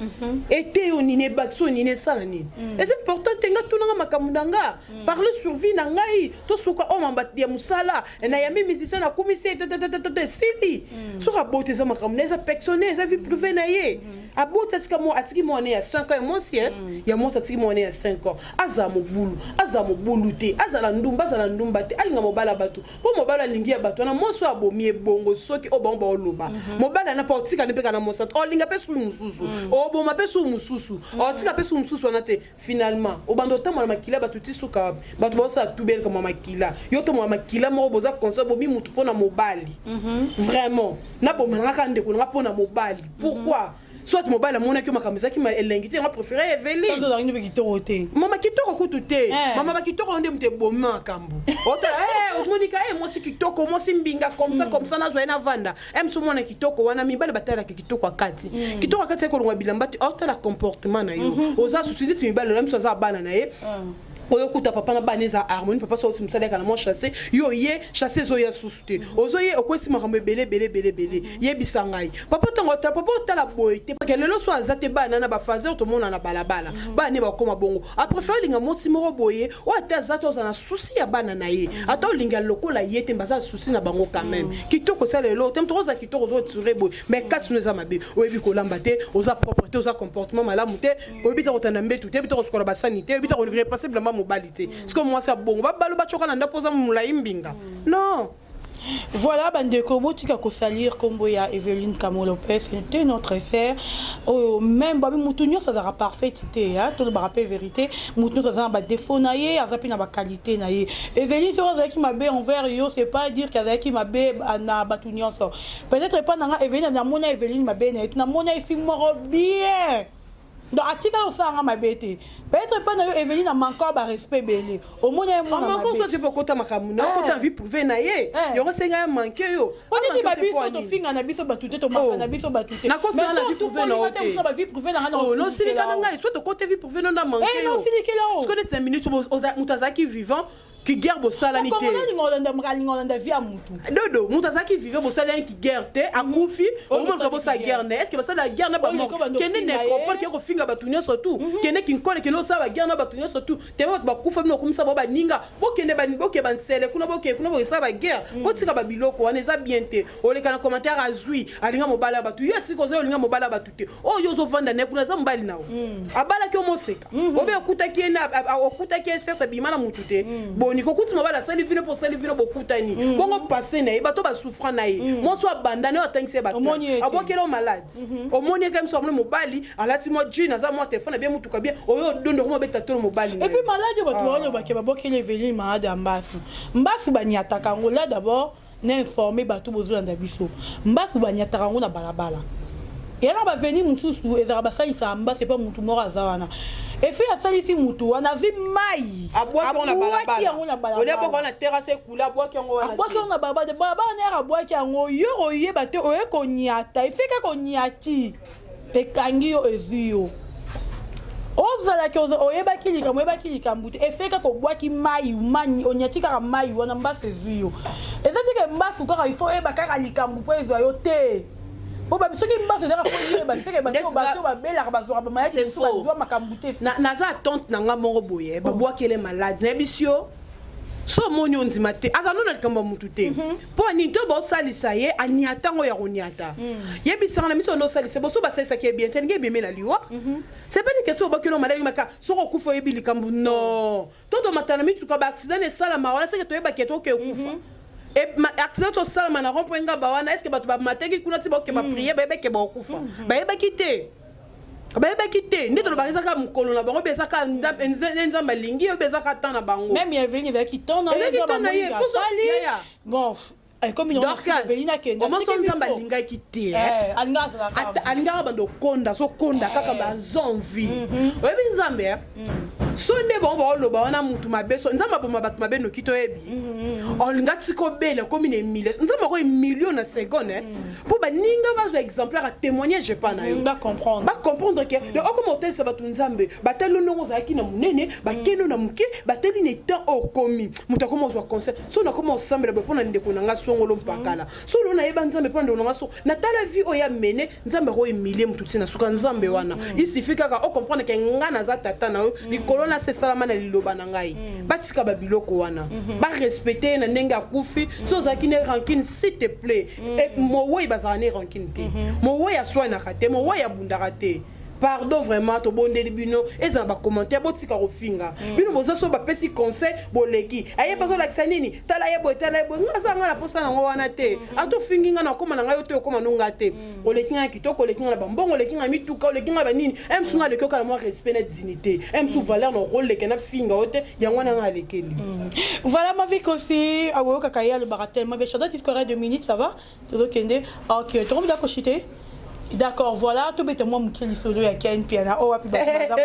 ete yo nini, ebakisi oyo nini, esala nini? Eza important te. Nga tunanga makambo na nga, parle sur vie na ngai, tosuka oyo mamba ya mosala. Nayambi musicien, nakumisi ye tetetetete, esili. Soki aboti, eza makambo na, eza personnel, eza vie privée na ye. Aboti, atika atiki mwana ya 5 ans ya mwasi, ya mwasi, atiki mwana ya 5 ans. Azala mobulu, azala mobulu te, azala ndumba, azala ndumba te, alinga mobali ya bato mpo mobali alingi ya bato wana. Mwasi oyo abomi ebongo, soki oyo bango baoloba mobali ana mpo otikani mpe kana mwasi, olinga mpe su mosusu, oboma mpe su mosusu, otika mpe su mosusu wana te. Finalement obanda otambola makila bato ti suka wapi? Bato baosala tubeleka mwa makila, yo tomola makila moko boza conseil. Bomi mutu mpo na mobali, vraiment naboma nanga kaka ndeko nanga mpo na mobali, pourquoi? Soit mobali amonaki yo makambo ezalaki elengi te, yango préféré Eveline. Tozalaki nde mpe kitoko te. Mama kitoko kutu te. Mama bakitoko nde moto ebomi makambo. Otala omonika mwasi kitoko, mwasi mbinga comme ça, comme ça, nazwa ye navanda. Mosu mwana kitoko wana, mibale batalaka kitoko akati, kitoko akati ekolongwa bilamba te, otala comportement na yo. Oza susu neti mibale na miso aza bana na ye oyo kuta papa na bana eza harmonie. Papa so oti mosala yaka na mwa chasse, yo ye chasse ezoya susu te, ozoye okwesi makambo ebele ebele ebele ebele. Yebisa ngai, papa ntango otala, papa otala boye te ke lelo so aza te, bana na bafaser tomona na balabala, bana ne bakóma bongo. Apréféré olinga mwasi moko boye oyo ate aza te, ozala na souci ya bana na ye, ata olinga lokola ye te, baza na souci na bango quand même. Kitoko esala lelo te. Moto oza kitoko, ozotire boye, mais kati no eza mabe, oyebi kolamba te, oza propre te, oza comportement malamu te, oyebi te kotanda mbetu te, oyebi te kosukola basani te, oyebi te korepasser bilamba mobali te. Sikoyo mwasi abongo babalo batyoka na ndako, oza molai mbinga, non. Voilà, bandeko, botika kosalir kombo ya Evelyne Kamo Lopez, c'était notre sœur. Oyo même babi mutu nyonso azalaka parfaite te, hein, tolobaka mpe vérité, mutu nyonso aza na badéfaut na ye, aza mpe na baqualité na ye. Evelyne soki azalaki mabe envers yo, c'est pas dire que azalaki mabe na bato nyonso. Peut-être epa na nga Evelyne, namona Evelyne mabe na ye, namona ye fille moko bien. Donc atikala osalanga mabe te. Peut-être epa na yo Evelyne amanka barespect ebele, omoni ye mwana mabe. Soki okota makambo na okota vie privée na ye, yango senga ya manke yo. Po neti babiso tofinga na biso bato te, tomaka na biso bato te. Nakota na vie privée na yo te. Na bavie privée na nga. Nosilika na ngai so tokota vie privée no na manke yo. Nosilikela o. Soki neti na minute moto azalaki vivant, ki guerre bosalani te. Alinga olanda vie ya mutu. Dodo, moto azalaki vivant, bosalani ki guerre te, akufi, omonaka bosala guerre na. Est ce que basala guerre na bamort? Kende nécropole, kende kofinga bato nyonso tu, kende kinkole, kende osala baguerre na bato nyonso tu. Tema bato bakufa, bino okomisa bao baninga. Bokende, boke bansele kuna, boke kuna, bokesala baguerre. Botika babiloko wana, eza bien te. Oleka na commentaire, azwi alinga mobali ya bato. Yo esika oza, olinga mobali ya bato te. Oyo ozovanda na ye kuna, aza mobali na yo, abalaki yo moseka obe okutaki ye, okutaki ye serse abima na mutu te. Boni kokuti mobali asali vino mpo osali vino, bokutani bongo pase na ye, bato basouffrant na ye, mwasi abanda na yo, atangisi ye bato, abwakeli yo malade, omoni eke miso, amoni mobali alati mwa jean, aza mwa telefone abie, mutuka bien, oyo odondo koma obeta tolo mobali. Et puis malade oyo bato balobaki babwakeli Eveline malade ya mbasu. Mbasu banyataka yango là. D'abord na informe bato bozolanda biso, mbasu banyataka yango na balabala. Eya na baveni mosusu ezalaka basalisaka mbasu epa mutu moko aza wana. Efi asalisi mutu wana, azwi mai. Abwaki yango na balabala. Na terrasse ekula, abwaki yango wana. Abwaki yango na balabala, balabala na yaka, abwaki yango. Yo oyeba te, oye konyata, efi kaka onyati, ekangi yo, ezwi yo. Ozalaki oyebaki likambo, oyebaki likambo te. Efe kaka obwaki mai mani, onyati kaka mai wana, mbasu ezwi yo. Eza te ke mbasu kaka il faut oyeba kaka likambo mpo ezwa yo te. Po babi soki mbasu ezaka fo yeba, seke bato bato babelaka, bazwaka bamayadi mosusu, bazwa makambo te. Naza tante na nga moko boye, babwakele malade. Nayebisi yo, so omoni, ondima te, aza no na likambo ya mutu te. Mpo nini to bosalisa ye, aniata yango ya koniata, yebisanga na miso ndo osalisa boso basalisaki ye bien te, ndenge ebimi na liwa. C'est pas une question obwaki no maladi maka soki okufa oyebi likambo. Non, to tomata na mituka, baaccident esalama wana, seke toyebaki ete oke okufa. Accident tosalama na rond point Ngaba wana, est ce que bato bamataki kuna ti baoke baprier, bayebaki baokufa? Bayebaki te, bayebaki te. Nde tolobaka, ezaka mokolo na bango, mpe ezaka Nzambe alingi oyo, mpe ezaka temps na bango. Même Eveline ezalaki temps na ye. Ezalaki temps na ye. Bon, ekomi. Omoso Nzambe alingaki te, alingaka bando okonda, azokonda kaka bazonvi. Oyebi Nzambe so nde bango baoloba wana mutu mabe, so Nzambe aboma bato mabe noki. Toyebi olinga tika obela, okomi na emilie, Nzambe ako emilio na seconde, mpo baninga bazwa exemplaire ya témoignage epa na yo. Bacomprendre. Ke okoma otalisa bato Nzambe, batali ndongo ozalaki na monene, bakende na moke, batali na etat oyo okomi. Moto akoma ozwa conseil, so nakoma osambela boye mpo na ndeko na nga songolo mpakala, so lelo nayeba Nzambe mpo na ndeko na nga, so natala vie oyo amene, Nzambe akohumilie motu ntina suka. Nzambe wana, il suffit kaka ocomprendre ke nga naza tata na yo likolo na se, esalama na liloba na ngai. Batika babiloko wana, barespecte ye na ndenge akufi. So ozalaki ne rancune, s'il te plaît, mowei bazalaka ne rancune te, mowei aswanaka te, mowei abundaka te. Pardon, vraiment, tobondeli bino, eza na bacommentaire, botika kofinga. Bino boza so bapesi conseil, boleki aye mpe azolakisa nini, tala ye boye, tala ye boye. Nga aza nga na posa nango wana te. Ata ofingi nga, na okóma na ngai yo te, okóma no nga te. Oleki nga kitoko, oleki nga na bambongo, oleki nga mituka, oleki nga banini, mosu nga aleki okala mwa respect na dignité, mosu valeur na okoleka na finga yo te. Yango wana nga alekeli. Voilà, ma vie aussi awoyokaka ye alobaka tellement bien. Chanda tisquare 2 minutes, ça va, tozokende. Ok, tokomida koshite. D'accord, voilà, tobeta mwa moke lisolo ya Ken Piana oyo wapi bato baza.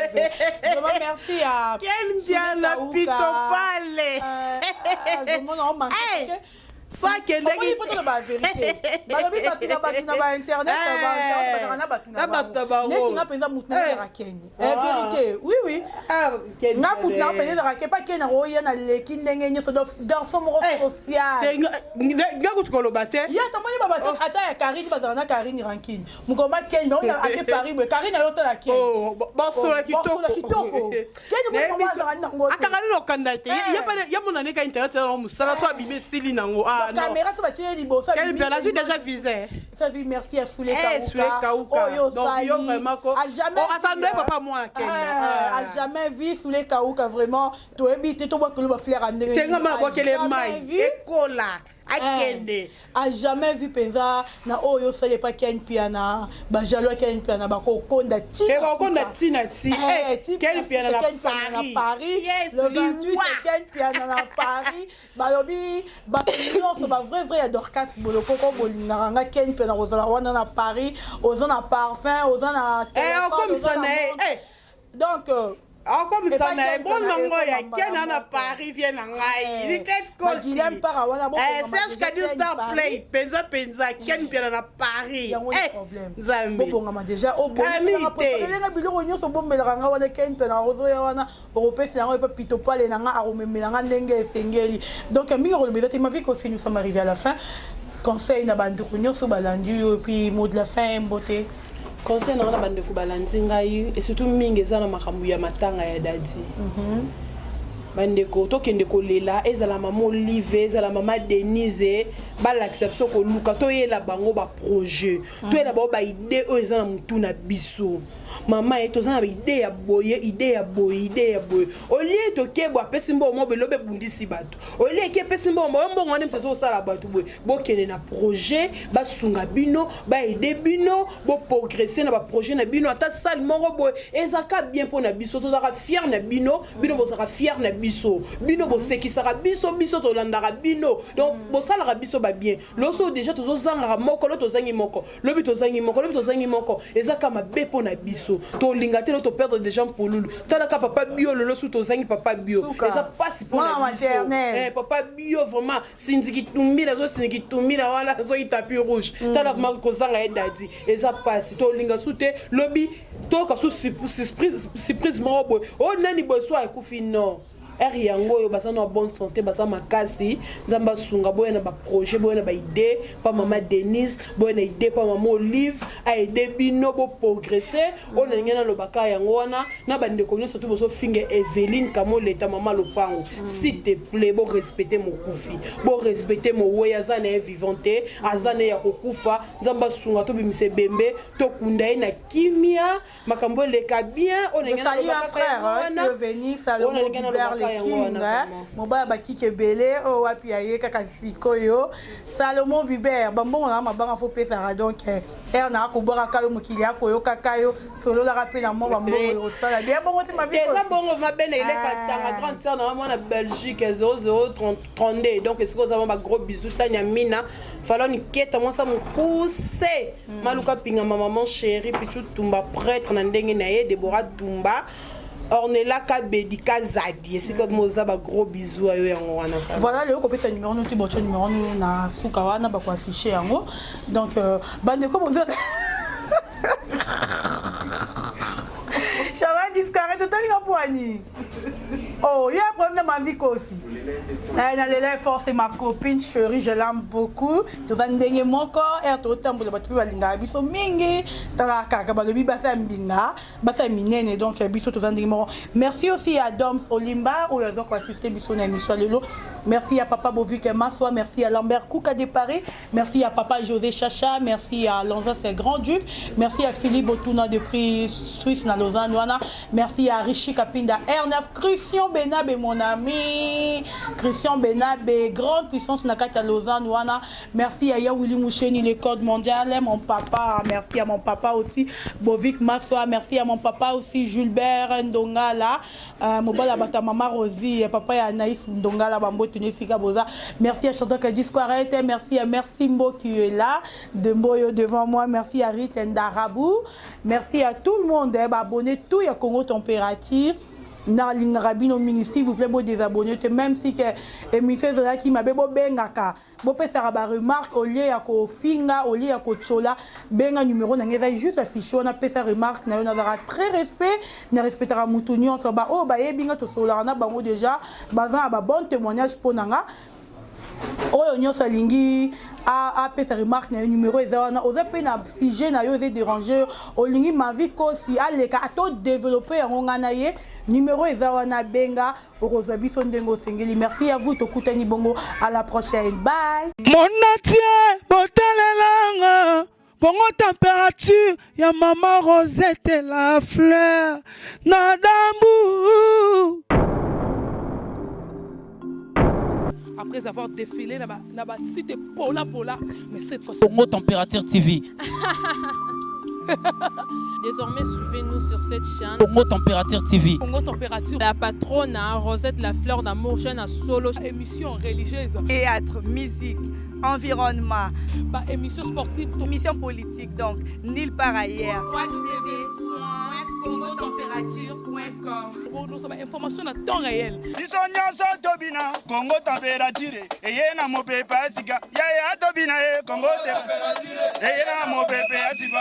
Vraiment merci à Ken Piana pito pale. Vraiment manque so akendeki. Faut toloba vérité, balobi bato na bato na bainternet bazalaka na bato na bato na bango. Neti nga mpenza, motu na ezalaka Ken. Vérité, oui oui, nga motu na mpenza ezalaka Ken. Pa Ken akoya na leki ndenge nyonso, donc garçon moko social. Nga kutu koloba te. Ye atamoni babato ata ya Karine, bazalaka na Karine rankine. Mokoma Ken ake Paris boye, Karine ayotala Ken. Basola kitoko. Ken azalaka nango. Akaka nini okanda te, ya mona neka internet yango mosala so abimi esili nango. Caméra so batie liboso. Ken mpe nazwi déjà visa. Ça dit merci à Soulé. Eh, Soulé Kauka. Oyo donc yo vraiment ko. A jamais. Oh, asando papa moi Kenya. A jamais vu Soulé Kauka vraiment. Toyebi te to bwakelo ba fleur ndenge. Tenga ma bwakele mai. Ekola. Akende. A jamais vu penza na oyo osali epa Ken Mpiana, ba jaloux ya Ken Mpiana bakokonda ti na Bakokonda ti na ti. Eh, Ken Mpiana na Paris. Paris. Yes, le 28 liwa. Ken Mpiana na Paris. Balobi bato nyonso ba vrai vrai ya Dorcas Bolokoko bolingaka nga Ken Mpiana kozala wana na Paris, oza na parfum, oza na Eh, okomisa na ye. Eh. Donc akomisa na ye bonongo ya ken na Paris vie na ngai Niclette Kosi Serge Kadiu Star Play penza penza Ken Mpiana na Paris Nzambe bobongama déjà obongisaelenga biloko nyonso obombelaka nga wana Ken Mpiana ozoya wana okopesa yango epa pitopale na nga akomemela nga ndenge esengeli. Donc mingi akoloba eza te. Ma vie Kosi, nous sommes arrivés à la fin. Conseil na bandeko nyonso balandi yo, et puis mot de la fin, mbote. Conseil na nga na bandeko balandi ngai, et surtout mingi eza na makambo ya matanga ya Dadi. Bandeko, tokende kolela, ezala mama Olive, ezala mama Denise, balakisa biso koluka, toyela bango baprojet, toyela bango baidée oyo eza na motu na biso. Mama ye toza na baidée ya boye, idée ya boye, idée ya boye. Olie tokebwa apesi mbongo mo belobe ebundisi bato, olie eke epesi mbongo oyo mbongo wana moto azosala bato boye. Bokende na projet, basunga bino, baede bino, boprogresse na baprojet na bino. Ata sale moko boye ezalaka bien mpo na biso, tozalaka fier na bino, bino bozalaka fier na biso, bino bosekisaka biso, biso tolandaka bino, donc bosalaka biso babien. Loso déjà tozozangaka moko, lo tozangi moko, lobi tozangi moko, lobi tozangi moko, eza ka mabe mpo na biso. Tolinga te lo toperdre déjà mpolulu. Talaka papa Bio, lelo su tozangi papa Bio, eza mpasi mpo na biso. Papa Bio vraiment sindiki tumbila, azosindiki tumbila wana soki tapis rouge. Tala vraiment kozanga ye Dadi eza mpasi. Tolinga su te lobi toyoka su surprise moko boye, oyo nani boye so akufi. Non, ere yango oyo baza na bonne santé, baza makasi. Nzambe asunga, boya na baprojet, boya na baidée pa mama Denise, boya na idée pa mama Olive, aide bino boprogresse. Oyo nalingi nalobaka yango wana na bandeko nyonso to bozofinga Eveline Kamoleta, mama lopango, s'il te plaît, borespecte mokufi, borespecte mowei. Aza na ye vivant te, aza na ye ya kokufa. Nzambe asunga, tobimisa ebembe, tokunda ye na kimia, makambo eleka bien. Oyo venu Salomo Biber le King, mobala bakiki ebele oyo wapi aye kaka sikoyo. Salomo Biber, bambongo na mabanga fo pesaka, donc ere na akobwakaka yo, mokili akoyokaka yo, sololaka mpe na mwa bambongo osala bien bongo te. Mavi eza bongo mabene eleka tanga grande sœur na mwana Belgique 0032, donc esika oza mwa bagros bisous. Tania Mina Falon Keta, mwasa mokuse Maluka Pingama, maman chérie Pichu Tumba, prêtre na ndenge na ye Debora Tumba, Ornella Kabedi Kazadi, esika moza, bagros bisous ayo yango wana. Voilà, lelo kopesa numéro no te, botya numéro no na suka wana, bakoaffiche yango. Donc bandeko bozo Charlotte Discaré, totalinga poani. Oh, il y a un problème dans ma vie aussi. Nalela force, ma copine chérie, je l'aime beaucoup. Toza ndenge moko, ere totambola, bato mpe balingaka biso mingi. Tala kaka balobi basa ya mbinga, basa ya minene, donc biso toza ndenge moko. Merci aussi à Doms Olimba oyo aza koassiste biso na émission lelo. Merci à papa Bovik Maswa, merci à Lambert Kouka de Paris, merci à papa José Chacha, merci à Lonza c'est Grand Duc, merci à Philippe Otuna depuis Suisse na Lausanne wana, merci à Richie Kapinda R9, Christian Benabe, mon ami Christian Benabe, grande puissance na kati ya Lausanne wana. Merci à Yawili Moucheni, le code mondial, mon papa. Merci à mon papa aussi Bovik Maswa, merci à mon papa aussi Gilbert Ndongala, mobala bata mama Rosie, papa ya Anaïs Ndongala, bambote esika boza. Merci à Chantal Kadisquarete, merci à Merci Mbo qui est là de Mboyo devant moi, merci à Rite Ndarabou, merci à tout le monde, eh, abonné tout ya Congo Température. Nalingaka bino mingi. S'il vous plaît, bodésabonner te, même si que émission ezalaki mabe, bobengaka, bopesaka baremarque au lieu ya kofinga, au lieu ya kotiola. Benga numéro na ngai eza juste affiché wana, pesa remarque na yo. Nazalaka très respect, na respectaka motu nyonso. Baoyo bayebi nga, tosololaka na bango déjà, baza na babon témoignage mpo na nga. Oyo nyonso alingi apesa remarque na yo, numéro eza wana. Oza mpe na sujet na yo eza déranger, olingi Mavi Kosi aleka ato développe yango, ngai na ye, numéro eza wana, benga, okozwa biso ndenge osengeli. Merci à vous, tokutani bongo à la prochaine, bye. Monatie botalelanga Kongo Température ya mama Rosette la fleur na dambu. Après avoir défilé na ba site pola pola, mais cette fois Congo Température TV. Désormais, suivez-nous sur cette chaîne. Congo Température TV. Congo Température. La patronne, hein, Rosette la fleur d'amour, chaîne à solo. Émission religieuse. Théâtre, musique, environnement. Bah, émission sportive. Émission politique, donc, nulle part ailleurs. www.congotempérature.com Nous information à temps réel. Biso nyonso tobina Congo Température eye na mopepe ya sika yaya tobina ye Congo eye na mopepe ya sika.